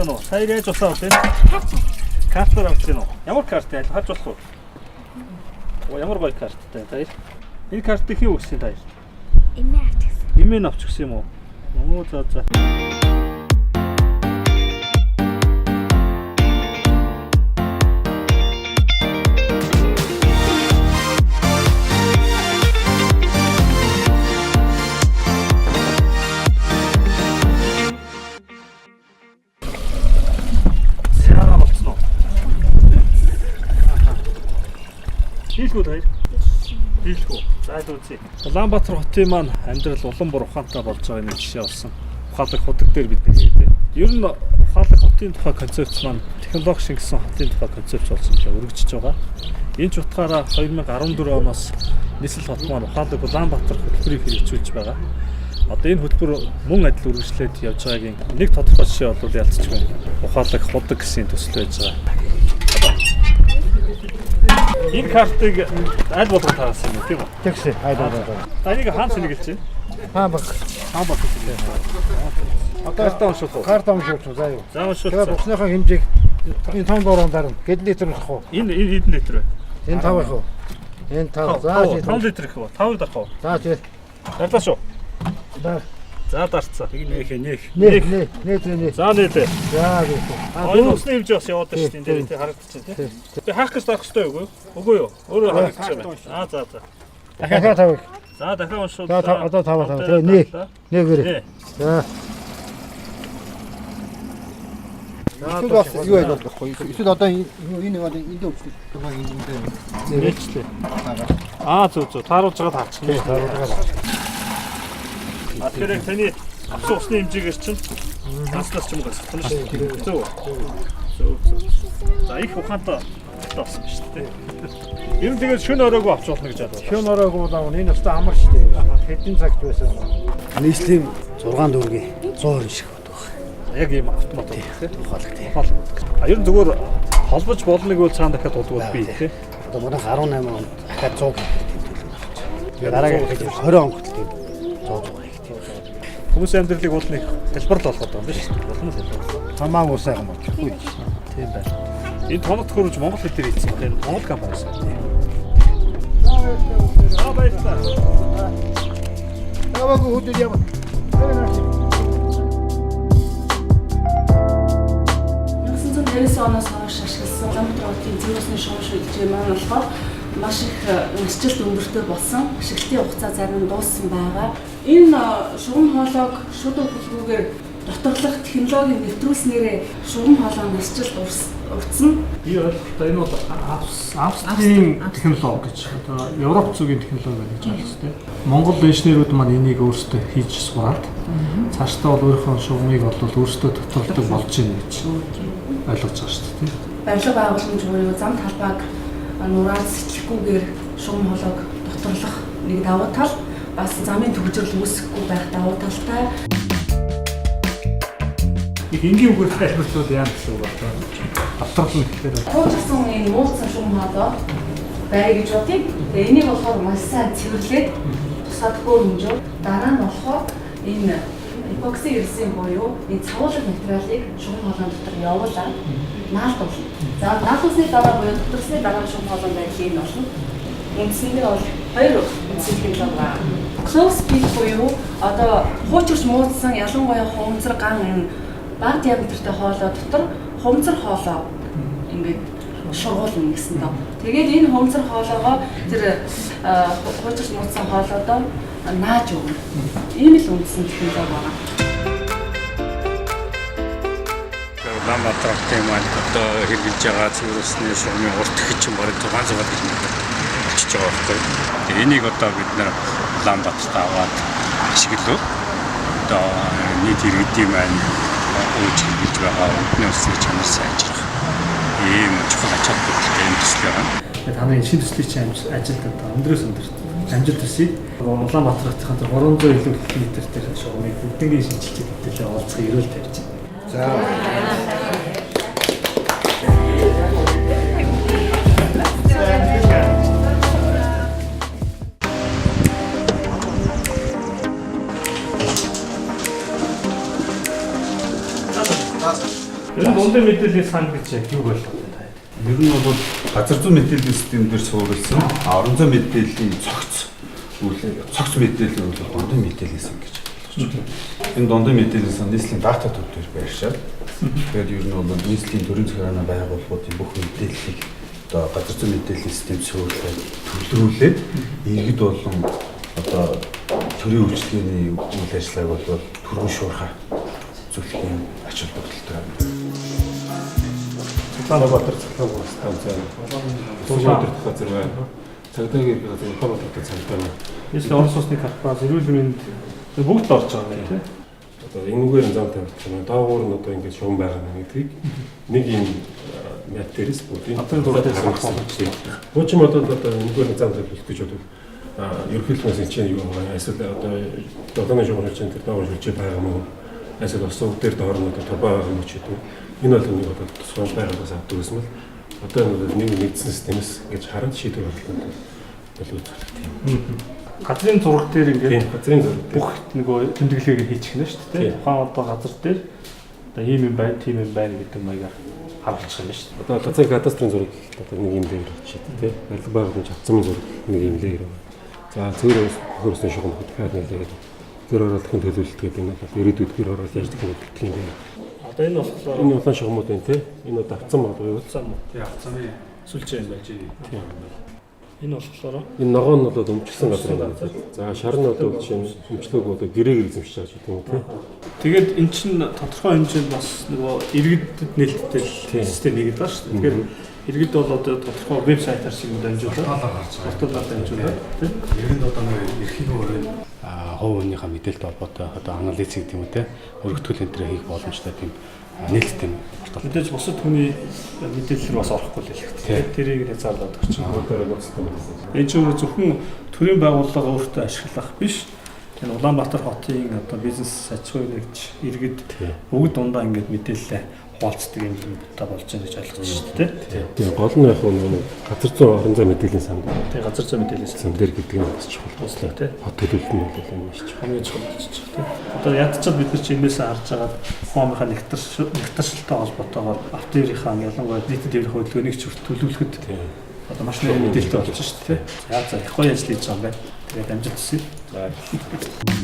байна уу? Сая яаж усаа авах вэ? Картаар авч гин үү? Ямар карт аль харж болох уу? Оо, ямар гоё карттай таяр. Энэ картыг хэн өгсөн таяр? Эмээ авчихсан. Эмээ нь авч өгсөн юм уу? Оо, за за. Яагаад болцсон уу? Дийлхүү таяр. Дийлхүү. За л үзье. Улаанбаатар хотын маань амьдрал улам бүр ухаантай болж байгаа нэг жишээ болсон. Ухаалаг худаг дээр бид нэг хэлээ. Ер нь ухаалаг хотын тухай концепц маань технологи шингэсэн хотын тухай концепц болсон гэж өргөжж байгаа. Энэ ч утгаараа 2014 оноос нийслэл хот маань ухаалаг Улаанбаатар хөтөлбөрийг хэрэгжүүлж байгаа. Одоо энэ хөтөлбөр мөн адил үргэлжлээд явж байгаагийн нэг тодорхой жишээ бол ялцчихгүй. Ухаалаг худаг гэсэн төсөл байж байгаа. Энэ картыг аль болгон тараас юм тийм үү? Тэгсэн. Хайдаа. За, энийг хаан сэнгэлж байна. Хаа баг. Хаан бат гэсэн. Одоо Карта уншуулах уу? Карта уншуулах уу? За юу. За, уншуулах. Тэгээд усныхаа хэмжээг энэ том дорон дарна. Хэд литр болох уу? Энэ хэдэн литр вэ? Энэ 5 их үү? Энэ 5. За чи. 5 литр их үү? 5-ыг дарах уу? За чи. Дарлаа шүү. За. За, дарцсан. Тэг нэх нэх. Нэ нэ нэ нэ нэ. За, нээлээ. За тий. А энэ усны хэмжээ бас яваад байна шүү дээ. Энэ дээр тий харагдчихэв тий. Би хаах гэж дарах хэрэгтэй үгүй юу? Үгүй юу? Өөрөө харагдчих юм байна. Аа, за за. Дахиад 5 их. За, дахиад уншуул. За, одоо 5 5. Тэгээ нэ. Нэгээрээ. Нэ. За. Эсвэл бас юу яаж болох вэ? Эсвэл одоо энэ бол энд өвчлөлт байгаа энэ энэ Нээчлээ. Аа, зөв зөв. Тааруулж байгаа таарчих. Тий, тааруулж. А тэгэхээр яг таны авсан усны хэмжээгээр чинь ганцлаас ч юм гасах нь шүү дээ. Зөв. Зөв зөв. За, их ухаантай болсон шүү дээ. Ер нь тэгээд шөнө оройгоо авч болно гэж бодлоо. Шөнө оройг бол аав энэ өстө амар шүү дээ. Хэдэн цагт байсан юм. Нийслэлийн 6 дүүргийн 120 шиг хот баг. Яг ийм автомат байна тийм. Ухаалаг тий. Ухаалаг. А ер нь зүгээр холбож болно гэвэл цаана дахиад болдгоо би тийм. Одоо манайх 18 онд дахиад 100 гектар тэмдэглэл авч. Тэгээд дараагийн дахиад 20 он хүртэл тийм 100 100 гектар. Хүмүүсийн амьдралыг бол нэг хэлбэр л болгоод байгаа юм биш үү? Улам л хэлбэр. Хамаагүй сайхан болчихгүй. Тийм байна. Энэ тоног төхөөрөмж Монгол хэл дээр хийсэн байна. Энэ Монгол компани байсан. За, баярлалаа. Таваагүй хөдөл яв. Тэр наач. 1999 оноос хойш ашигласан Улаанбаатар хотын цэвэр усны шугам шүлжээ маань болохоор маш их насжилт өндөртэй болсон. Ашиглалтын хугацаа зарим нь дууссан байгаа. Энэ шугам хоолойг шуд өгөлгүйгээр доторлох технологиг нэвтрүүлснээрээ шугам хоолой насжилт уртсан. Би ойлголтоо энэ бол Австрийн технологи гэж одоо Европ зүгийн технологи байна гэж ойлгос тээ. Монгол инженерүүд маань энийг өөрсдөө хийж сураад цаашдаа бол өөрийнхөө шугамыг бол өөрсдөө доторлдог болж байна гэж ойлгож байгаа шүү дээ. Барилга байгууламж буюу зам талбайг нурааж сэтлэхгүйгээр шугам хоолойг доторлох нэг давуу тал, бас замын төгжрөл үүсэхгүй байх давуу талтай. Их энгийн үгээр тайлбарлавал яа гэсэн үг вэ? Доторлно гэхээр Хуучирсан энэ муулсан шугам хоолой бай гэж бодъё. Тэгээ энийг болохоор маш сайн цэвэрлээд тусаад хөөрөмжөө дараа нь болохоор энэ эпокси ирсэн буюу энэ цавуулах материалыг шугам хоолойн дотор явуулаад наалдуулна. За, наалдуулсны дараа буюу доторсны дараа шугам хоолойн байдлыг энэ болно. Үндсэндээ бол хоёр үндсэн технологи байна. Close pit буюу одоо хуучирч муудсан ялангуяа хумцар ган энэ бага диаметртэй хоолой дотор хумцар хоолой ингээд шургуулна гэсэн доо. Тэгээд энэ хумцар хоолойгоо тэр хуучирч муудсан хоолойдоо нааж өгнө. Ийм л үндсэн технологи байна. Улаанбаатар хотын маань одоо хэрэгжилж байгаа цэвэр усны шугамын урт хүчин бараг 600 км очиж байгаа байхгүй. Тэгээ энийг одоо бид нар Улаанбаатарт аваад ашиглавал одоо нийт иргэдийн маань ууж хэрэгжилж байгаа үдний усны чанар сайжрах ийм чухал ач холбогдолтой юм төсөл байна. Та нарын шинэ төслийн чинь ажилд одоо өндрөөс өндөрт амжилт хүсье. Улаанбаатар хотын 300 илүү километр дээр шугамыг бүгднийг шинчилж хэдүүлээ уулзах ерөөл тавьж байна. За. Ер нь дундын мэдээллийн сан гэж яг юу ойлгох вэ та? Ер нь бол газар зүйн мэдээллийн систем дээр суурилсан орон зай мэдээллийн цогц цогц мэдээлэл бол дундын мэдээллийн сан гэж ойлгож байна. Энэ дундын мэдээллийн сан нийслэлийн дата төв дээр байршаад тэгээд ер нь бол нийслэлийн төрийн захиргааны байгууллагуудын бүх мэдээллийг одоо газар зүйн мэдээллийн систем суурилаад төвлөрүүлээд иргэд болон одоо төрийн үйлчилгээний үйл ажиллагааг бол түргэн шуурхай зөвлөхийн ач холбогдолтой. Улаанбаатар цахилгаан станц байна. Тулгын удирдах газар байна. Цагдаагийн ерхий газар Улаанбаатарт цагдаа байна. Нийслэлийн орон сууцны корпорац, эрүүл мэнд бүгд орж байгаа юм тий. Одоо энэгээр нь зам тавигдах юм. Доогуур нь одоо ингээд шугам байгаа юм гэдгийг нэг юм мят дээрээс бүгдийн Газрын зураг дээрээс харах боломжтой. Хуучин бодвол одоо энэгээр нь зам тавих гэж бодвол ерөнхийлөгчөөс чинь юу байгаа эсвэл одоо долооны шугам чинь тэр доогуур шүлжээ байгаа юм уу? Эсвэл ус уг дээр доор нь одоо турбаа байгаа юм уу ч гэдэг. Энэ бол нэг одоо тусгай байгууллагаас авдаг гэсэн мэл одоо энэ бол нэг нэгдсэн системээс ингэж харан шийдвэр гаргах бол үзүүлэх тийм. Газрын зураг дээр ингээд Тийм, газрын зураг дээр. бүх нөгөө тэмдэглэгийг хийчих нэ шүү дээ. Тийм. Тухайн одоо газар дээр одоо ийм юм байна, тийм юм байна гэдэг маягаар харуулчих юм шүү дээ. Одоо газрын кадастрын зураг гэхэд одоо нэг юм дээр очиж тий. Барилга байгууламж авцсан зураг нэг юм дээр байна. За цэвэр ус бохир усны шугам дахиад нэг дээр. Гэр хорооллын төлөвлөлт гэдэг нь бол ирээдүйд гэр хороол яаж гэх юм юм бэ. Одоо энэ болохоор Энэ улаан шугамуд байна тий. Энэ одоо авцсан мод буюу авцсан мод. Тийм, авцсан Сүлжээ юм байна. Тийм. Энэ болохоор Энэ ногоон нь бол өмчлсөн газар юм байна. За шар нь бол жишээ нь өмчлөөг одоо гэрээг эзэмшиж байгаа гэдэг юм тий. Тэгээд эн чинь тодорхой хэмжээнд бас нөгөө иргэдэд нээлттэй систем хийгээд байгаа шүү дээ. Тэгэхээр иргэд бол одоо тодорхой вебсайтаар шиг юм дамжуулаад порталаар дамжуулаад тийм. Иргэнд одоо нэг эрхийг өөрөө хувь хүнийхээ мэдээлэлтэй холбоотой одоо анализ гэдэг юм уу те өргөтгөл энэ төр хийх боломжтой тийм нээлттэй портал. Мэдээж бусад хүний мэдээлэл рүү бас орохгүй л хэлэхтэй. Тэрийг хязгаарлаад өгч байгаа. Одоо нууцтай байна. Энэ чинь зөвхөн төрийн байгууллага өөртөө ашиглах биш. Энэ Улаанбаатар хотын одоо бизнес аж ахуй нэгж иргэд бүгд дундаа ингээд мэдээлэлээ хуваалцдаг юм та болж байна гэж ойлгож шүү дээ. Тийм, гол нь яг нэг газар зүйн орон зай мэдээллийн сан. Тийм, газар зүйн мэдээллийн сан дээр гэдэг нь бас чухал туслаа тий. Хот төлөвлөлт нь бол энэ маш чухал. Хамгийн чухал болчих тий. Одоо ядчаад бид нар чи энээсээ харж агаад ухаанынхаа нэгтаршилтай холбоотойгоор автоэрийнхаа ялангуяа нийтийн тээврийн хөдөлгөөнийг ч төлөвлөхөд одоо маш нэг мэдээлэлтэй болчих шүү дээ. За за их гоё ажил хийж байгаа юм байна. Тэгээд амжилт хүсье. За.